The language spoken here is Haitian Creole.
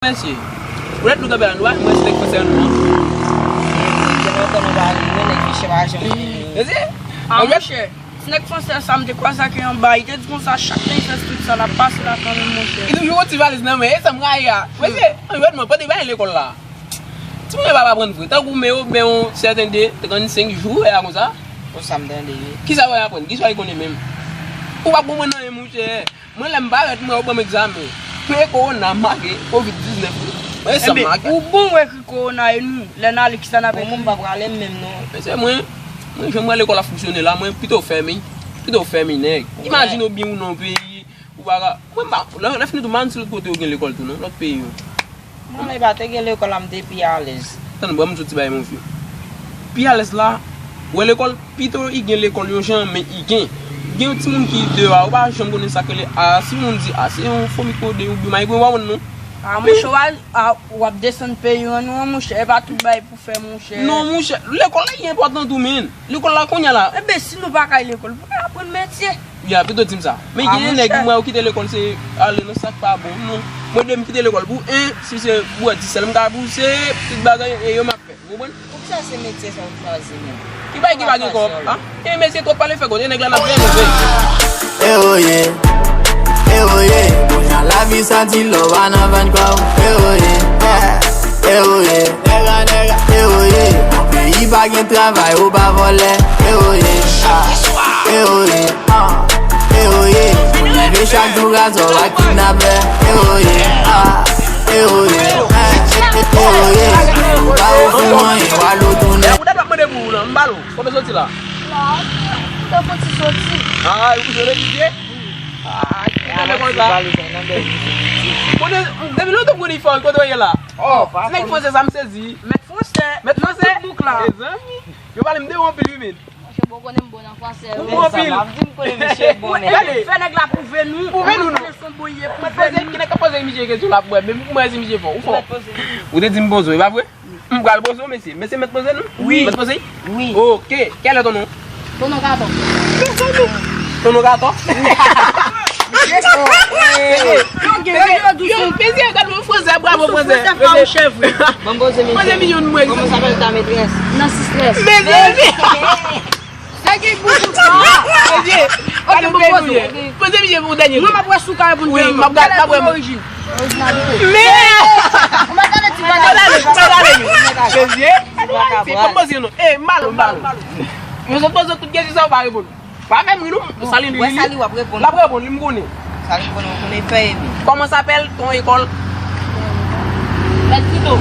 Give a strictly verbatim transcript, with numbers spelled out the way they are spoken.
Mesye, ou lèt nou kanpe la, nou pa mwen se nèg fransè nou an. Gen lontan nou pa ri, mwen nèg fichè pa janm fini. Mesye, a, monchè, ti nèg fransè sa, m te kwaze ak li anba, li te di konsa, chak tan li fè street sa, l ap pase la kanmenm, monchè. Li toujou gon ti valiz nan men, e sa m rayi a. Mesye, anjwètman, pandan li pa gen lekòl la. Timoun yo pa aprann vre. Tankou men yo, men yon sèten de trannsenk jou, e a konsa. Konsa m tande, wi. Kisa yo aprann? Kisa yo konnen menm? Ou pa konprann anyen, monchè. Mwen, lè m parèt, m wè yo ban m egzamen. Pre-kowona make kovid diznèf, wi. Mwen, sa make. Ou bon, w ekri kowona e nou. Lè n ale, kisa n ap ekri? Bon, mwen m pa prale menm, non. Mesye, mwen, mwen, jan mwen lekòl ap fonksyone la, mwen pito fèmen. Pito fèmen, nèg. Imajine w byen ou nan yon peyi, ou pa ka, mwen, m pa, lè, lè fini tou, m pa konn si lòt kote yo gen lekòl tou, non, lòt peyi yo. Mwen, lè pa te gen lekòl la, m te pi alèz. Tann, ban m di w ti bagay, mon vieux. Pi alèz la, wè lekòl, pito i gen lekòl yon jan, men i gen. Gen yon timoun ki deyò a, ou pa janm konnen sa k rele a, si moun di a, se yon fomi kode oubyen mayigwen, ou pa konn non. A, monchè, w a, a, w ap desann peyi an, non, monchè, e pa tout bagay pou fè, monchè. Non, monchè, lekòl la ki enpòtan tou, men. Lekòl la kounye a la. Enben, si nou pa ka al lekòl, pou nou aprann metye. Ya, pito di m sa. Men gen de nèg, mwen, yo kite lekòl, se ale nan sa k pa bon. Non. Mwen, de m kite lekòl pou en, si se pou di sèl m ka pou se, tout bagay, e yo m ap fè. Ou konprann? Poukisa se metye sa w chwazi menm? Ki bay ki pa gen kòb, a? E mesye twòp pale fè kote nèg la n ap veye move. E oye, e oye, kounye a lavi sa di lè w pa nan vann kò w. E oye, e oye, nèga, nèga. E oye, nan peyi pa gen travay, ou pa vòlè. E oye, a, e oye, a. E oye, ou leve chak jou gazò ak kidnapè. E oye, a, e oye, e, e, e oye, ou pa ofri w anyen, w al ou tounen. Ou ta pap mande pou ou nan, m ba l ou. Kote w soti la? La, m te fon ti soti. A, ou soti etidye? A, ki tande konsa. Bon, de, depi lontan m konn li fò, kote w ye la? Oh, nèg fransè sa m sezi. Mèt fransè, mèt fransè. Bouk la. Mezanmi, yo pale m de ou anpil wi, men. Monchè, bon, konnen m bon nan fransè. Ou bon anpil. M ap di m konnen misye bon, men. Gade. Fè nèg la pwouve nou. Pwouve nou, non. Konnen son bon ye, pwouve nou. Ki nèg k ap poze misye kesyon la pou wè, men pou mwen si misye fò, ou fò. Ou te di m poze, e pa vre? M pral poze w, mesye. Mesye mèt poze nou? Wi. Mèt poze? Wi. Ok. Quel est ton nom? Ton nom Gaton. Ton nom Gaton? Yo, gen yo dous. Yo, mesye, gade yon fransè, bravo fransè. Fransè pa yon chèv, wi. Ban m poze, mesye. Poze milyon mwen. Comment s'appelle ta maîtresse? Nan sistrès. Mesye. Sa gen boukou sa. Mesye, gade yon peyi nou ye. Poze milyon pou dènye. Mwen m ap wè si w ka reponn. Wi, m ap gade, m ap wè. Orijinalite. Men! Ou mèt ale ti bagay. Mèt ale, mèt ale. Mesye, gade yon Ayisyen, ban m poze nou. E, m ba l ou, m ba l ou. Mwen sot poze tout kesyon sa, ou pa reponn. Pa fè m ri non, Salin ri. Wè Salin w ap reponn. L ap reponn li, m konnen. Salin konnen, ou konnen fè epi. Comment s'appelle ton école? Mèt Tito.